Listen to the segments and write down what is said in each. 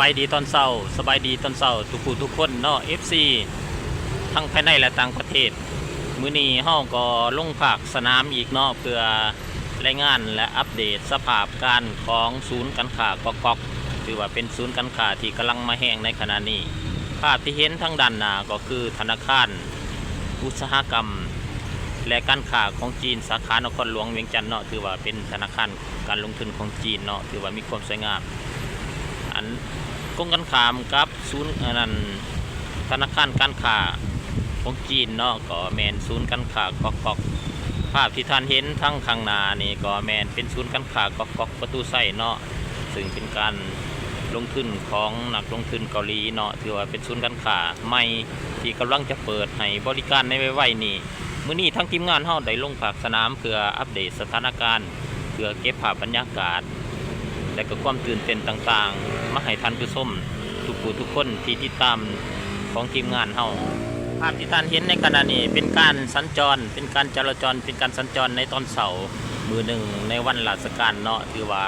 ສະບາຍດີຕອນເຊົ້າ, ສະບາຍດີຕອນເຊົ້າທຸກຜູ້ທຸກຄົນເນາະ ເອັຟຊີ ທັງພາຍໃນ ແລະ ຕ່າງປະເທດ. ມື້ນີ້ເຮົາກໍລົງພາກສະໜາມອີກເນາະ ເພື່ອລາຍງານ ແລະ ອັບເດດສະພາບການຂອງສູນການຄ້າກອກກອກ, ຖືວ່າເປັນສູນການຄ້າທີ່ກຳລັງມາແຮງໃນຂະນະນີ້. ພາບທີ່ເຫັນທາງດ້ານໜ້າກໍຄືທະນາຄານອຸດສາຫະກຳ ແລະ ການຄ້າຂອງຈີນ ສາຂານະຄອນຫຼວງວຽງຈັນເນາະ, ຖືວ່າເປັນທະນາຄານ ການລົງທຶນຂອງຈີນເນາະ ຖືວ່າມີຄວາມສວຍງາມ. ອັນກົງກັນຂ້າມກັບສູນ ອັນນັ້ນ ທະນາຄານການຄ້າຂອງຈີນເນາະ ກໍແມ່ນສູນການຄ້າກອກກອກ. ພາບທີ່ທ່ານເຫັນທາງຂ້າງໜ້ານີ້ ກໍແມ່ນເປັນສູນການຄ້າກອກກອກປະຕູໄຊເນາະ, ຊຶ່ງເປັນການລົງທຶນຂອງນັກລົງທຶນເກົາຫຼີເນາະ, ຖືວ່າເປັນສູນການຄ້າໃໝ່ທີ່ກຳລັງຈະເປີດໃຫ້ບໍລິການໃນໄວໆນີ້. ມື້ນີ້ທາງທີມງານເຮົາໄດ້ລົງພາກສະໜາມເພື່ອອັບເດດສະຖານະການ, ເພື່ອເກັບພາບບັນຍາກາດ ແລະ ກໍຄວາມຕື່ນເຕັ້ນຕ່າງໆ ມາໃຫ້ທ່ານຜູ້ຊົມທຸກຜູ້ທຸກຄົນທີ່ຕິດຕາມຂອງທີມງານເຮົາ. ພາບທີ່ທ່ານເຫັນໃນຂະນະນີ້ເປັນການສັນຈອນ, ເປັນການຈະລາຈອນ, ເປັນການສັນຈອນໃນຕອນເຊົ້າມື້ໜຶ່ງໃນວັນລາຊະການເນາະ, ຖືວ່າ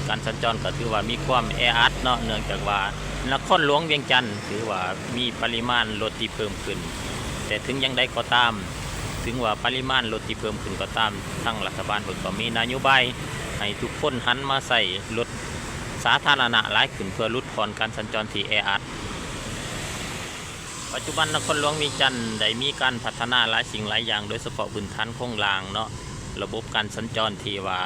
ການສັນຈອນກໍຖືວ່າມີຄວາມແອອັດເນາະ, ເນື່ອງຈາກວ່ານະຄອນຫຼວງວຽງຈັນຖືວ່າມີປະລິມານລົດທີ່ເພີ່ມຂຶ້ນ. ແຕ່ເຖິງຢ່າງໃດກໍຕາມ, ເຖິງວ່າປະລິມານລົດທີ່ເພີ່ມຂຶ້ນກໍຕາມ, ທາງລັດຖະບານເພິ່ນກໍມີນະໂຍບາຍໃຫ້ທຸກຄົນຫັນມາໃຊ້ລົດສາທາລະນະຫຼາຍຂຶ້ນ ເພື່ອຫຼຸດຜ່ອນການສັນຈອນທີ່ແອອັດ. ປັດຈຸບັນນະຄອນຫຼວງວຽງຈັນໄດ້ມີການພັດທະນາຫຼາຍສິ່ງຫຼາຍຢ່າງ, ໂດຍສະເພາະພື້ນຖານໂຄງລ່າງເນາະ, ລະບົບການສັນຈອນທີ່ວ່າ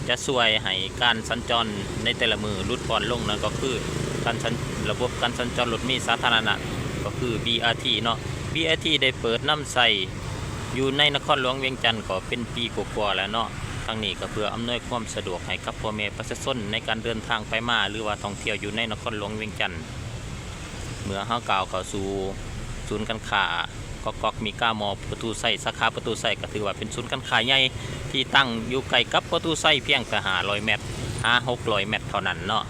ຈະຊ່ວຍໃຫ້ການສັນຈອນໃນແຕ່ລະມື້ຫຼຸດຜ່ອນລົງນັ້ນ ກໍຄືການສັນ ລະບົບການສັນຈອນລົດເມສາທາລະນະ ກໍຄື ບີອາທີ ເນາະ. ບີອາທີ ໄດ້ເປີດນຳໃຊ້ຢູ່ໃນນະຄອນຫຼວງວຽງຈັນກໍເປັນປີກວ່າໆແລ້ວເນາະ. ທັງນີ້ກໍເພື່ອອຳນວຍຄວາມສະດວກໃຫ້ກັບພໍ່ແມ່ປະຊາຊົນໃນການເດີນທາງໄປມາ ຫຼືວ່າທ່ອງທ່ຽວຢູ່ໃນນະຄອນຫຼວງວຽງຈັນ. ເມື່ອເຮົາກ້າວເຂົ້າສູ່ສູນການຄ້າກອກກອກມີກາມໍປະຕູໄຊ, ສາຂາປະຕູໄຊ ກໍຖືວ່າເປັນສູນການຄ້າໃຫຍ່ທີ່ຕັ້ງຢູ່ໃກ້ກັບປະຕູໄຊພຽງແຕ່ຫ້າຮ້ອຍແມັດຫາຫົກຮ້ອຍແມັດເທົ່ານັ້ນເນາະ.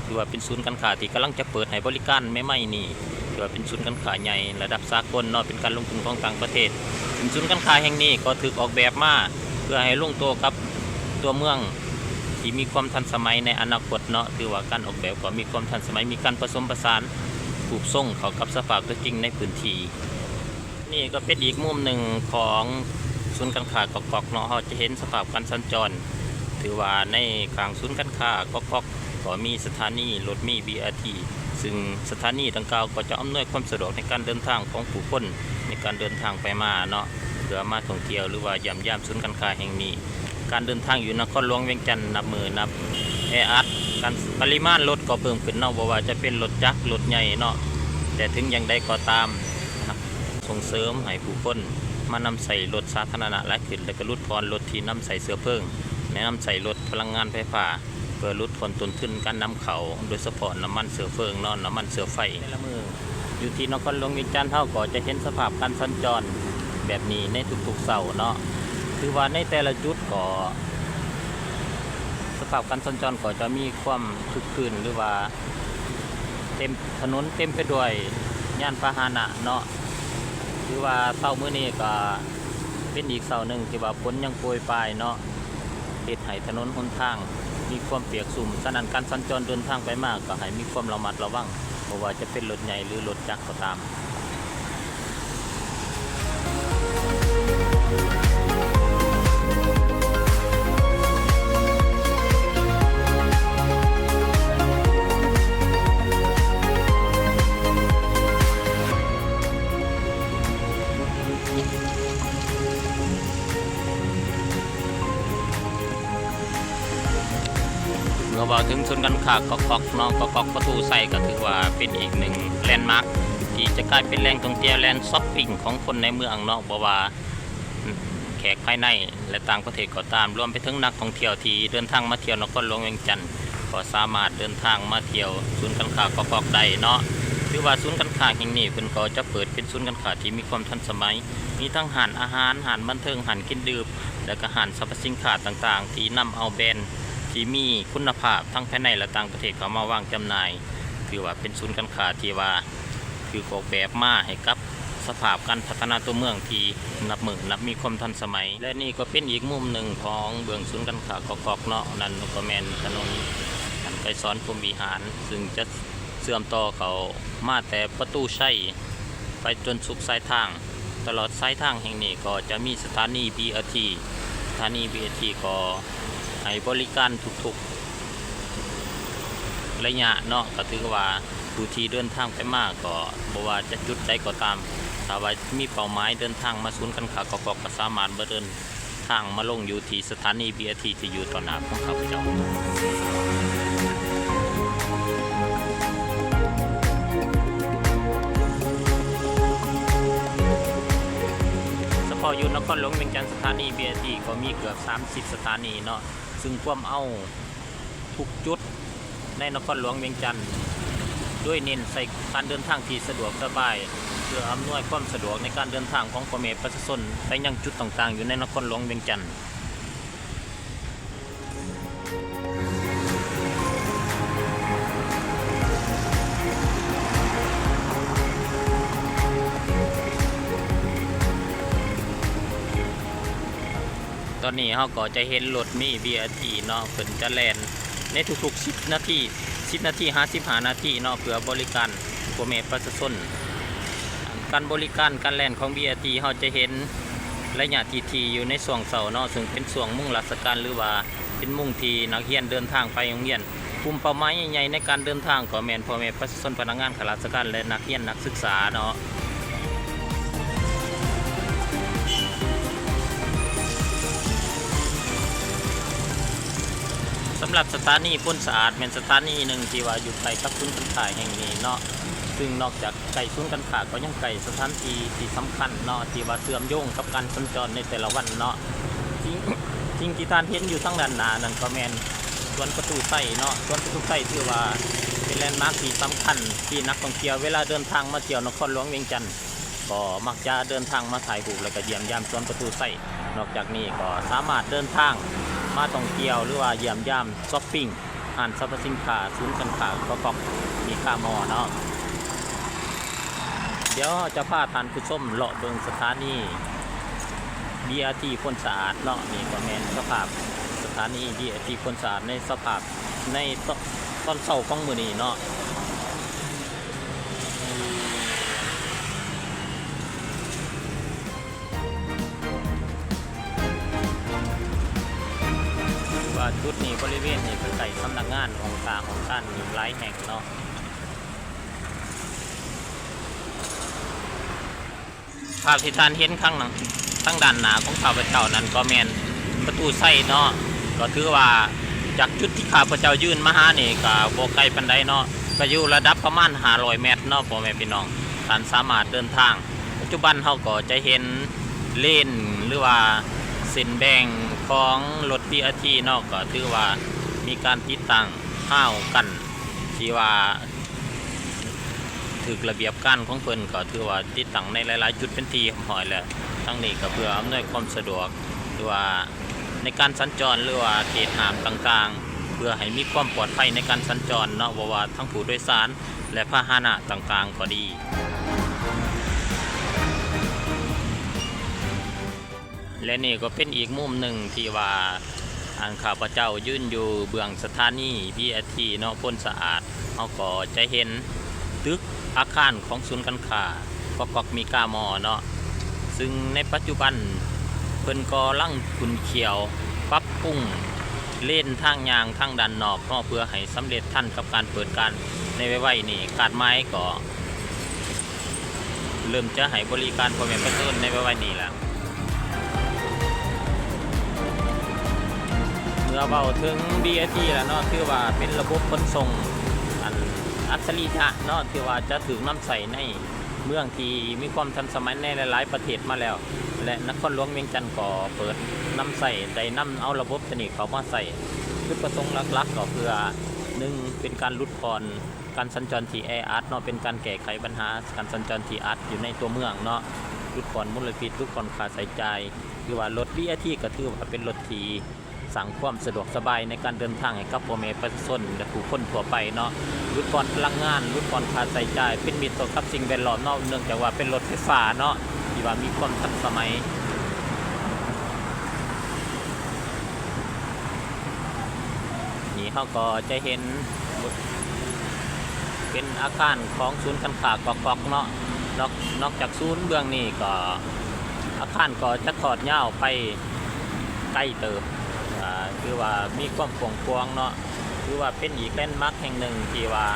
ຖືວ່າເປັນສູນການຄ້າທີ່ກຳລັງຈະເປີດໃຫ້ບໍລິການໃໝ່ໆນີ້, ຖືວ່າເປັນສູນການຄ້າໃຫຍ່ລະດັບສາກົນເນາະ, ເປັນການລົງທຶນຂອງຕ່າງປະເທດ. ເປັນສູນການຄ້າແຫ່ງນີ້ກໍຖືກອອກແບບມາເພື່ອໃຫ້ລົງໂຕກັບຕົວເມືອງທີ່ມີຄວາມທັນສະໄໝໃນອະນາຄົດເນາະ. ຖືວ່າການອອກແບບກໍມີຄວາມທັນສະໄໝ, ມີການປະສົມປະສານຮູບຊົງເຂົ້າກັບສະພາບຕົວຈິງໃນພື້ນທີ່. ນີ້ກໍເປັນອີກມຸມໜຶ່ງຂອງສູນການຄ້າກອກກອກເນາະ, ເຮົາຈະເຫັນສະພາບການສັນຈອນ. ຖືວ່າໃນຂ້າງສູນການຄ້າກອກກອກກໍມີສະຖານີລົດເມ ບີອາທີ ຊຶ່ງສະຖານີດັ່ງກ່າວກໍຈະອຳນວຍຄວາມສະດວກໃນການເດີນທາງຂອງຜູ້ຄົນໃນການເດີນທາງໄປມາເນາະ, ເພື່ອມາທ່ອງທ່ຽວ ຫຼືວ່າຢ້ຽມຢາມສູນການຄ້າແຫ່ງນີ້. ການເດີນທາງຢູ່ນະຄອນຫຼວງວຽງຈັນນັບມື້ນັບແອອັດ, ການ ປະລິມານລົດກໍເພີ່ມຂຶ້ນເນາະ, ບໍ່ວ່າຈະເປັນລົດຈັກ, ລົດໃຫຍ່ເນາະ. ແຕ່ເຖິງຢ່າງໃດກໍຕາມ, ສົ່ງເສີມໃຫ້ຜູ້ຄົນມານຳໃຊ້ລົດສາທາລະນະຫຼາຍຂຶ້ນ ແລະ ກໍຫຼຸດຜ່ອນລົດທີ່ນຳໃຊ້ເຊື້ອເພີງ ແລະ ນຳໃຊ້ລົດພະລັງງານໄຟຟ້າ ເພື່ອຫຼຸດຜ່ອນຕົ້ນທຶນການນຳເຂົ້າ, ໂດຍສະເພາະນ້ຳມັນເຊື້ອເພີງເນາະ, ນ້ຳມັນເຊື້ອໄຟ. ແຕ່ລະມື້ຢູ່ທີ່ນະຄອນຫຼວງວຽງຈັນ ເຮົາກໍຈະເຫັນສະພາບການສັນຈອນແບບນີ້ໃນທຸກໆເຊົ້າເນາະ. ຖືວ່າໃນແຕ່ລະຈຸດກໍ ສະພາບການສັນຈອນກໍຈະມີຄວາມຄຶກຄື້ນ ຫຼືວ່າເຕັມ ຖະໜົນເຕັມໄປດ້ວຍຍານພາຫະນະເນາະ. ຖືວ່າເຊົ້າມື້ນີ້ກໍເປັນອີກເຊົ້າໜຶ່ງທີ່ວ່າຝົນຍັງໂປຍປາຍເນາະ, ເຮັດໃຫ້ຖະໜົນຫົນທາງມີຄວາມປຽກຊຸ່ມ. ສະນັ້ນ ການສັນຈອນເດີນທາງໄປມາກໍໃຫ້ມີຄວາມລະມັດລະວັງ, ບໍ່ວ່າຈະເປັນລົດໃຫຍ່ ຫຼື ລົດຈັກກໍຕາມ. ເມື່ອເວົ້າເຖິງສູນການຄ້າກອກກອກເນາະ, ກອກກອກປະຕູໄຊ ກໍຖືວ່າເປັນອີກໜຶ່ງແລນມາກ ທີ່ຈະກາຍເປັນແຫຼ່ງທ່ອງທ່ຽວ ແລນຊັອບປິງຂອງຄົນໃນເມືອງເນາະ, ບໍ່ວ່າແຂກພາຍໃນ ແລະ ຕ່າງປະເທດກໍຕາມ, ລວມໄປເຖິງນັກທ່ອງທ່ຽວທີ່ເດີນທາງມາທ່ຽວນະຄອນຫຼວງວຽງຈັນ ກໍສາມາດເດີນທາງມາທ່ຽວສູນການຄ້າກອກກອກໄດ້ເນາະ. ຖືວ່າສູນການຄ້າແຫ່ງນີ້ ເພິ່ນກໍຈະເປີດເປັນສູນການຄ້າທີ່ມີຄວາມທັນສະໄໝ, ມີທັງຮ້ານອາຫານ, ຮ້ານບັນເທີງ, ຮ້ານກິນດື່ມ ແລະ ກໍຮ້ານສັບພະສິນຄ້າຕ່າງໆ ທີ່ນຳເອົາແບຣນທີ່ມີຄຸນນະພາບທັງພາຍໃນ ແລະ ຕ່າງປະເທດເຂົ້າມາວາງຈຳໜ່າຍ. ຖືວ່າເປັນສູນການຄ້າທີ່ວ່າ ຖືກອອກແບບມາໃຫ້ກັບສະພາບການພັດທະນາຕົວເມືອງທີ່ນັບມື້ນັບມີຄວາມທັນສະໄໝ. ແລະ ນີ້ກໍເປັນອີກມຸມໜຶ່ງຂອງເບື້ອງສູນການຄ້າກອກກອກເນາະ, ນັ້ນກໍແມ່ນຖະໜົນອັນກ ສອນພົມວິຫານ ຊຶ່ງຈະເຊື່ອມຕໍ່ເຂົ້າມາແຕ່ປະຕູໄຊໄປຈົນສຸດສາຍທາງ. ຕະຫຼອດສາຍທາງແຫ່ງນີ້ກໍຈະມີສະຖານີ ບີອາທີ ສະຖານີ ບີອາທີ ກໍໃຫ້ບໍລິການທຸກໆໄລຍະເນາະ. ກໍຖືວ່າຜູ້ທີ່ເດີນທາງໄປມາ ກໍບໍ່ວ່າຈະຈຸດໃດກໍຕາມ ຖ້າວ່າມີເປົ້າໝາຍເດີນທາງມາສູນການຄ້າກອກກອກ ກໍສາມາດມາເດີນ ທາງມາລົງຢູ່ທີ່ສະຖານີ ບີອາທີ ທີ່ຢູ່ຕໍ່ໜ້າຂອງຂ້າພະເຈົ້າ. ສະເພາະຢູ່ນະຄອນຫຼວງວຽງຈັນ ສະຖານີ ບີອາທີ ກໍມີເກືອບສາມສິບສະຖານີເນາະ, ຊຶ່ງກວມເອົາ ທຸກຈຸດໃນນະຄອນຫຼວງວຽງຈັນ, ໂດຍເນັ້ນໃສ່ການເດີນທາງທີ່ສະດວກສະບາຍ ເພື່ອອຳນວຍຄວາມສະດວກໃນການເດີນທາງຂອງພໍ່ແມ່ປະຊາຊົນໄປຍັງຈຸດຕ່າງໆຢູ່ໃນນະຄອນຫຼວງວຽງຈັນ. ຕອນນີ້ເຮົາກໍຈະເຫັນລົດເມ ບີອາທີ ເນາະ, ເພິ່ນຈະແລ່ນໃນທຸກໆສິບນາທີ, ສິບນາທີຫາສິບຫ້ານາທີເນາະ, ເພື່ອບໍລິການພໍ່ແມ່ປະຊາຊົນ. ການບໍລິການການແລ່ນຂອງ ບີອາທີ ເຮົາຈະເຫັນໄລຍະທີ່ຖີ່ຢູ່ໃນຊ່ວງເຊົ້າເນາະ, ເຊິ່ງເປັນຊ່ວງໂມງລາຊະການ ຫຼືວ່າເປັນໂມງທີ່ນັກຮຽນເດີນທາງໄປໂຮງຮຽນ. ກຸ່ມເປົ້າໝາຍໃຫຍ່ໆໃນການເດີນທາງກໍແມ່ນພໍ່ແມ່ປະຊາຊົນ, ພະນັກງານ, ຂ້າລາຊະການ ແລະ ນັກຮຽນນັກສຶກສາເນາະ. ສຳລັບສະຖານີໂພນສະອາດ ແມ່ນສະຖານີໜຶ່ງທີ່ວ່າຢູ່ໃກ້ກັບສູນການຄ້າແຫ່ງນີ້ເນາະ, ຊຶ່ງນອກຈາກໃກ້ສູນການຄ້າ ກໍຍັງໃກ້ສະຖານທີ່ທີ່ສຳຄັນເນາະ ທີ່ວ່າເຊື່ອມໂຍງກັບການສັນຈອນໃນແຕ່ລະວັນເນາະ. ສິ່ງ ສິ່ງທີ່ທ່ານເຫັນຢູ່ທາງດ້ານໜ້ານັ້ນກໍແມ່ນສວນປະຕູໄຊເນາະ, ສວນປະຕູໄຊຖືວ່າເປັນແລນມາກທີ່ສຳຄັນ ທີ່ນັກທ່ອງທ່ຽວເວລາເດີນທາງມາທ່ຽວນະຄອນຫຼວງວຽງຈັນ ກໍມັກຈະເດີນທາງມາຖ່າຍຮູບ ແລະ ກໍຢ້ຽມຢາມສວນປະຕູໄຊ. ນອກຈາກນີ້ກໍສາມາດເດີນທາງມາທ່ອງທ່ຽວ ຫຼືວ່າຢ້ຽມຢາມ ຊັອບປິງ ຮ້ານສັບພະສິນຄ້າ, ສູນການຄ້າ ກອກກອກ ມີກາມໍເນາະ. ດຽວຈະພາທ່ານຜູ້ຊົມເລາະເບິ່ງສະຖານີ ບີອາທີ ໂພນສະອາດເນາະ. ນີ້ກໍແມ່ນສະພາບສະຖານີ ບີອາທີ ໂພນສະອາດ ໃນສະພາບ ໃນຕອນ ຕອນເຊົ້າຂອງມື້ນີ້ເນາະ. ວ່າຈຸດນີ້ ບໍລິເວນນີ້ ກໍໃກ້ສຳນັກງານຫ້ອງການ ຫ້ອງການຫຼາຍແຫ່ງເນາະ. ພາບທີ່ທ່ານເຫັນຂ້າງ ທາງດ້ານໜ້າຂອງຂ້າພະເຈົ້ານັ້ນ ກໍແມ່ນປະຕູໄຊເນາະ. ກໍຖືວ່າຈາກຈຸດທີ່ຂ້າພະເຈົ້າຢືນມາຫານີ້ ກໍບໍ່ໄກປານໃດເນາະ, ກໍຢູ່ລະດັບປະມານຫ້າຮ້ອຍແມັດເນາະ ພໍ່ແມ່ພີ່ນ້ອງ. ທ່ານສາມາດເດີນທາງ ປັດຈຸບັນເຮົາກໍຈະເຫັນເລນ ຫຼືວ່າເສັ້ນແບ່ງຂອງລົດ ບີອາທີ ເນາະ, ກໍຖືວ່າມີການຕິດຕັ້ງຮາວກັ້ນ ທີ່ວ່າຖືກລະບຽບການຂອງເພິ່ນ, ກໍຖືວ່າຕິດຕັ້ງໃນຫຼາຍໆຈຸດເປັນທີ່ຮຽບຮ້ອຍແລ້ວ. ທັງນີ້ກໍເພື່ອອຳນວຍຄວາມສະດວກ ຫຼືວ່າໃນການສັນຈອນ ຫຼືວ່າເຂດຫ້າມຕ່າງໆ ເພື່ອໃຫ້ມີຄວາມປອດໄພໃນການສັນຈອນເນາະ, ບໍ່ວ່າທັງຜູ້ໂດຍສານ ແລະ ພາຫະນະຕ່າງໆກໍດີ. ແລະ ນີ້ກໍເປັນອີກມຸມໜຶ່ງທີ່ວ່າ ອັນຂ້າພະເຈົ້າຢືນຢູ່ເບື້ອງສະຖານີ ບີອາທີ ເນາະ ໂພນສະອາດ, ເຮົາກໍຈະເຫັນຕຶກອາຄານຂອງສູນການຄ້າ ກອກກອກ ມີກາມໍ ເນາະ, ຊຶ່ງໃນປັດຈຸບັນເພິ່ນກໍລັງຂຸ້ນຂ້ຽວປັບປຸງເລນທາງຍ່າງທາງດ້ານນອກເນາະ ເພື່ອໃຫ້ສຳເລັດທັນກັບການເປີດການໃນໄວໆນີ້. ຄາດໝາຍກໍ ເລີ່ມຈະໃຫ້ບໍລິການພໍ່ແມ່ປະຊາຊົນໃນໄວໆນີ້ແຫຼະ. ເມື່ອເວົ້າເຖິງ ບີອາທີ ແລ້ວເນາະ, ຖືວ່າເປັນລະບົບຂົນສົ່ງອັນອັດສະລິຍະເນາະ, ທີ່ວ່າຈະຖືກນຳໃຊ້ໃນເມືອງທີ່ມີຄວາມທັນສະໄໝໃນຫຼາຍໆປະເທດມາແລ້ວ ແລະ ນະຄອນຫຼວງວຽງຈັນກໍເປີດນຳໃຊ້, ໄດ້ນຳເອົາລະບົບໂຕນີ້ເຂົ້າມາໃຊ້. ຈຸດປະສົງຫຼັກໆກໍເພື່ອ ໜຶ່ງ ເປັນການຫຼຸດຜ່ອນ ການສັນຈອນທີ່ແອອັດເນາະ, ເປັນການແກ້ໄຂບັນຫາການສັນຈອນທີ່ອັດຢູ່ໃນຕົວເມືອງເນາະ, ຫຼຸດຜ່ອນມົນລະພິດ, ຫຼຸດຜ່ອນຄ່າໃຊ້ຈ່າຍ. ຖືວ່າລົດ ບີອາທີ ກໍຖືວ່າເປັນລົດທີ່ສ້າງຄວາມສະດວກສະບາຍໃນການເດີນທາງໃຫ້ກັບພໍ່ແມ່ປະຊາຊົນ ແລະ ຜູ້ຄົນທົ່ວໄປເນາະ, ຫຼຸດຜ່ອນພະລັງງານ, ຫຼຸດຜ່ອນຄ່າໃຊ້ຈ່າຍ, ເປັນມິດຕໍ່ກັບສິ່ງແວດລ້ອມເນາະ, ເນື່ອງຈາກວ່າເປັນລົດໄຟຟ້າເນາະ ທີ່ວ່າມີຄວາມທັນສະໄໝ. ນີ້ ເຮົາກໍຈະເຫັນເປັນອາຄານຂອງສູນການຄ້າກອກໆເນາະ. ນອກ ນອກຈາກສູນເບື້ອງນີ້ກໍ ອາຄານກໍຈະທອດຍາວໄປໄກເຕີບ ຖືວ່າມີຄວາມກວ້າງຂວາງເນາະ. ຖືວ່າເປັນອີກແລນມາກແຫ່ງໜຶ່ງທີ່ວ່າ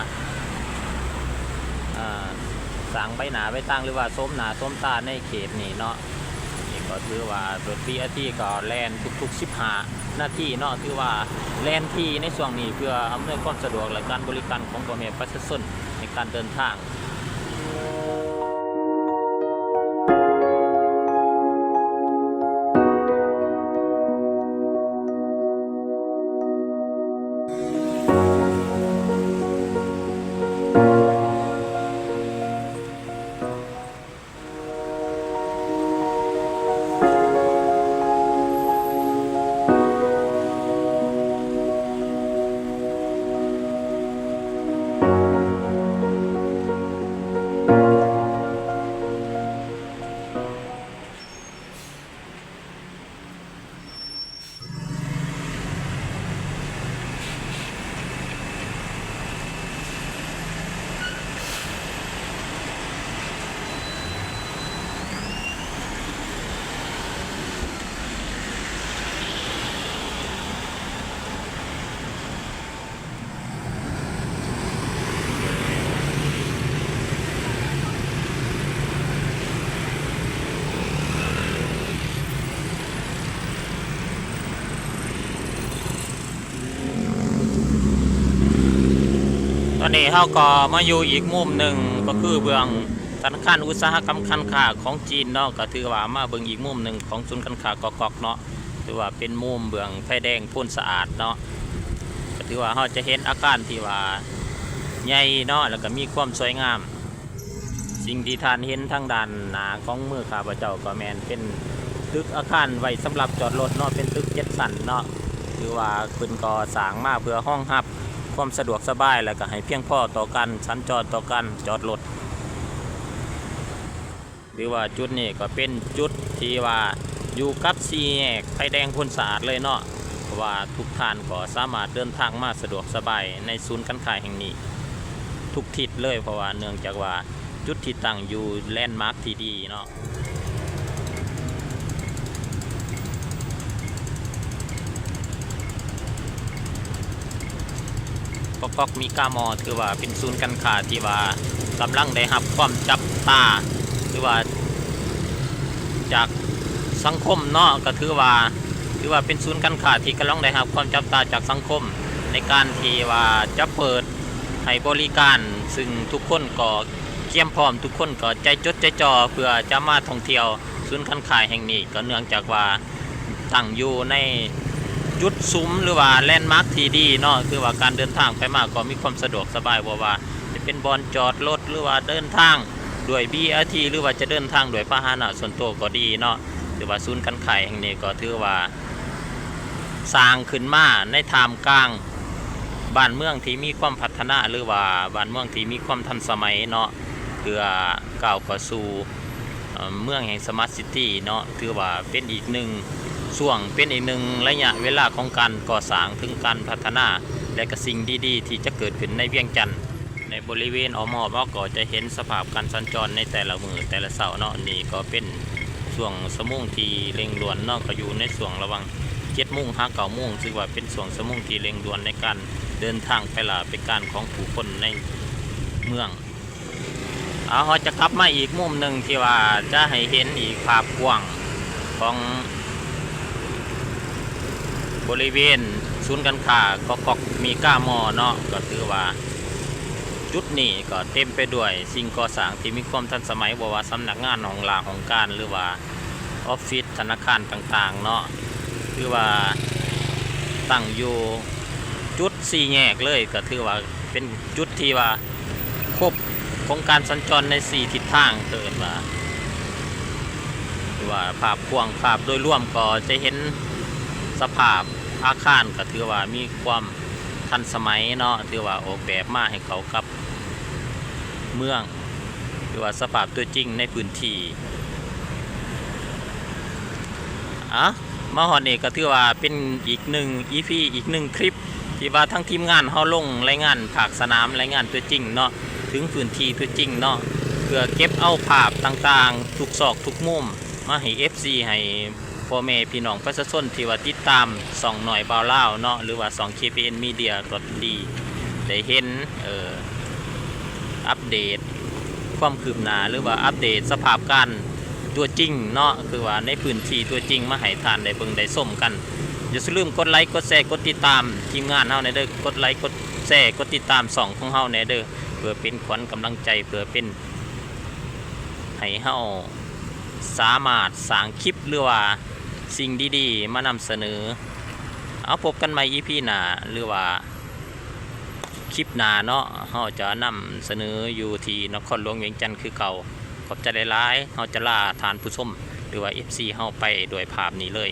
ສ້າງໃບໜ້າໃບຕາ ຫຼືວ່າໂສມໜ້າໂສມຕາໃນເຂດນີ້ເນາະ. ນີ້ກໍຖືວ່າລົດ ບີ ອາ ທີ ກໍແລ່ນທຸກໆສິບຫ້ານາທີເນາະ, ຖືວ່າແລ່ນຖີ່ໃນຊ່ວງນີ້ ເພື່ອອຳນວຍຄວາມສະດວກ ແລະ ການບໍລິການຂອງພໍ່ແມ່ປະຊາຊົນໃນການເດີນທາງ. ຕອນນີ້ເຮົາກໍມາຢູ່ອີກມຸມໜຶ່ງ ກໍຄືເບື້ອງ ທະນາຄານອຸດສາຫະກຳການຄ້າຂອງຈີນເນາະ, ກໍຖືວ່າມາເບິ່ງອີກມຸມໜຶ່ງຂອງສູນການຄ້າກອກໆເນາະ, ຖືວ່າເປັນມຸມເບື້ອງໄຟແດງໂພນສະອາດເນາະ, ກໍຖືວ່າເຮົາຈະເຫັນອາຄານທີ່ວ່າໃຫຍ່ເນາະ ແລ້ວກໍມີຄວາມສວຍງາມ. ສິ່ງທີ່ທ່ານເຫັນທາງດ້ານໜ້າຂອງມືຂ້າພະເຈົ້າກໍແມ່ນເປັນຕຶກອາຄານໄວ້ສຳລັບຈອດລົດເນາະ, ເປັນຕຶກເຈັດຊັ້ນເນາະ, ຖືວ່າເພິ່ນກໍສ້າງມາເພື່ອຮອງຮັບຄວາມສະດວກສະບາຍ ແລ້ວກໍໃຫ້ພຽງພໍຕໍ່ການສັນຈອນ ຕໍ່ການຈອດລົດ. ຫຼືວ່າຈຸດນີ້ກໍເປັນຈຸດທີ່ວ່າຢູ່ກັບສີ່ແຍກໄຟແດງໂພນສະອາດເລີຍເນາະ, ເພາະວ່າທຸກທ່ານກໍສາມາດເດີນທາງມາສະດວກສະບາຍໃນສູນການຄ້າແຫ່ງນີ້ທຸກທິດເລີຍ, ເພາະວ່າເນື່ອງຈາກວ່າຈຸດທີ່ຕັ້ງຢູ່ແລນມາກທີ່ດີເນາະ. ກອກໆມີກາມໍ ຖືວ່າເປັນສູນການຄ້າທີ່ວ່າກຳລັງໄດ້ຮັບຄວາມຈັບຕາ ຫຼືວ່າຈາກສັງຄົມເນາະ, ກໍຖືວ່າ ຖືວ່າເປັນສູນການຄ້າທີ່ກຳລັງໄດ້ຮັບຄວາມຈັບຕາຈາກສັງຄົມ ໃນການທີ່ວ່າຈະເປີດໃຫ້ບໍລິການ, ຊຶ່ງທຸກຄົນກໍກຽມພ້ອມ, ທຸກຄົນກໍໃຈຈົດໃຈຈ່ອເພື່ອຈະມາທ່ອງທ່ຽວສູນການຄ້າແຫ່ງນີ້, ກໍເນື່ອງຈາກວ່າ ຕັ້ງຢູ່ໃນຈຸດສຸມ ຫຼືວ່າແລນມາກທີ່ດີເນາະ, ຄືວ່າການເດີນທາງໄປມາກໍມີຄວາມສະດວກສະບາຍ, ບໍ່ວ່າຈະເປັນບ່ອນຈອດລົດ ຫຼືວ່າເດີນທາງດ້ວຍ ບີ ອາ ທີ ຫຼືວ່າຈະເດີນທາງດ້ວຍພາຫະນະສ່ວນຕົວກໍດີເນາະ. ຖືວ່າສູນການຄ້າແຫ່ງນີ້ກໍຖືວ່າສ້າງຂຶ້ນມາໃນທ່າມກາງບ້ານເມືອງທີ່ມີຄວາມພັດທະນາ ຫຼືວ່າບ້ານເມືອງທີ່ມີຄວາມທັນສະໄໝເນາະ, ເພື່ອກ້າວເຂົ້າສູ່ ເອີ່ ເມືອງແຫ່ງສະມາດຊິຕີເນາະ, ຖືວ່າເປັນອີກໜຶ່ງຊ່ວງ ເປັນອີກໜຶ່ງໄລຍະເວລາຂອງການກໍ່ສ້າງ ເຖິງການພັດທະນາ ແລະ ກະສິ່ງດີໆທີ່ຈະເກີດຂຶ້ນໃນວຽງຈັນ. ໃນບໍລິເວນອ້ອມຮອບເຮົາກໍຈະເຫັນສະພາບການສັນຈອນໃນແຕ່ລະມື້ແຕ່ລະເຊົ້າເນາະ, ນີ້ກໍເປັນຊ່ວງຊົ່ວໂມງທີ່ເລັ່ງດ່ວນເນາະ, ກໍຢູ່ໃນຊ່ວງລະຫວ່າງເຈັດໂມງຫາເກົ້າໂມງ, ຖືວ່າເປັນຊ່ວງຊົ່ວໂມງທີ່ເລັ່ງດ່ວນໃນການເດີນທາງໄປລາໄປການຂອງຜູ້ຄົນໃນເມືອງ. ເຮົາຈະກັບມາອີກມຸມໜຶ່ງທີ່ວ່າຈະໃຫ້ເຫັນອີກພາບກວ້າງຂອງບໍລິເວນສູນການຄ້າກອກໆມີກາມໍເນາະ, ກໍຖືວ່າຈຸດນີ້ກໍເຕັມໄປດ້ວຍສິ່ງກໍ່ສ້າງທີ່ມີຄວາມທັນສະໄໝ, ບໍ່ວ່າສຳນັກງານ ຫ້ອງລາຫ້ອງການ ຫຼືວ່າ ອອບຟິດ ທະນາຄານຕ່າງໆເນາະ, ຖືວ່າຕັ້ງຢູ່ຈຸດສີ່ແຍກເລີຍ, ກໍຖືວ່າເປັນຈຸດທີ່ວ່າຄົບຂອງການສັນຈອນໃນສີ່ທິດທາງ, ເອີ້ນວ່າ ຖືວ່າພາບກວ້າງ ພາບໂດຍລວມກໍຈະເຫັນສະພາບອາຄານ ກໍຖືວ່າມີຄວາມທັນສະໄໝເນາະ, ຖືວ່າອອກແບບມາໃຫ້ເຂົ້າກັບ ເມືອງ ຫຼືວ່າສະພາບຕົວຈິງໃນພື້ນທີ່. ອາ ມາຮອດນີ້ກໍຖືວ່າເປັນອີກໜຶ່ງອີພີ ອີກໜຶ່ງຄລິບ ທີ່ວ່າທາງທີມງານເຮົາລົງລາຍງານພາກສະໜາມ, ລາຍງານຕົວຈິງເນາະ, ເຖິງພື້ນທີ່ຕົວຈິງເນາະ, ເພື່ອເກັບເອົາພາບຕ່າງໆ ທຸກຊອກທຸກມຸມ ມາໃຫ້ເອັຟຊີ ໃຫ້ພໍ່ແມ່ພີ່ນ້ອງປະຊາຊົນທີ່ວ່າຕິດຕາມຊ່ອງນ້ອຍບ່າວລາວເນາະ ຫຼືວ່າຊ່ອງ ເຄ ພີ ເອັນ ມີເດຍ ກໍດີ ໄດ້ເຫັນ ເອີ ອັບເດດຄວາມຄືບໜ້າ ຫຼືວ່າອັບເດດສະພາບການຕົວຈິງເນາະ ຄືວ່າໃນພື້ນທີ່ຕົວຈິງມາໃຫ້ທ່ານໄດ້ເບິ່ງໄດ້ຊົມກັນ. ຢ່າລືມກົດໄລ ກົດແຊ ກົດຕິດຕາມທີມງານເຮົາແດ່ເດີ, ກົດໄລ ກົດແຊ ກົດຕິດຕາມຊ່ອງຂອງເຮົາແດ່ເດີ ເພື່ອເປັນຂວັນກຳລັງໃຈ ເພື່ອເປັນ ໃຫ້ເຮົາສາມາດສ້າງຄລິບ ຫຼືວ່າສິ່ງດີໆມານຳສະເໜີ. ເອົາ ພົບກັນໃໝ່ອີພີໜ້າ ຫຼືວ່າຄລິບໜ້າເນາະ, ເຮົາຈະນຳສະເໜີຢູ່ທີ່ນະຄອນຫຼວງວຽງຈັນຄືເກົ່າ. ຂອບໃຈຫຼາຍໆ, ເຮົາຈະລາທ່ານຜູ້ຊົມ ຫຼືວ່າເອັຟຊີເຮົາໄປດ້ວຍພາບນີ້ເລີຍ.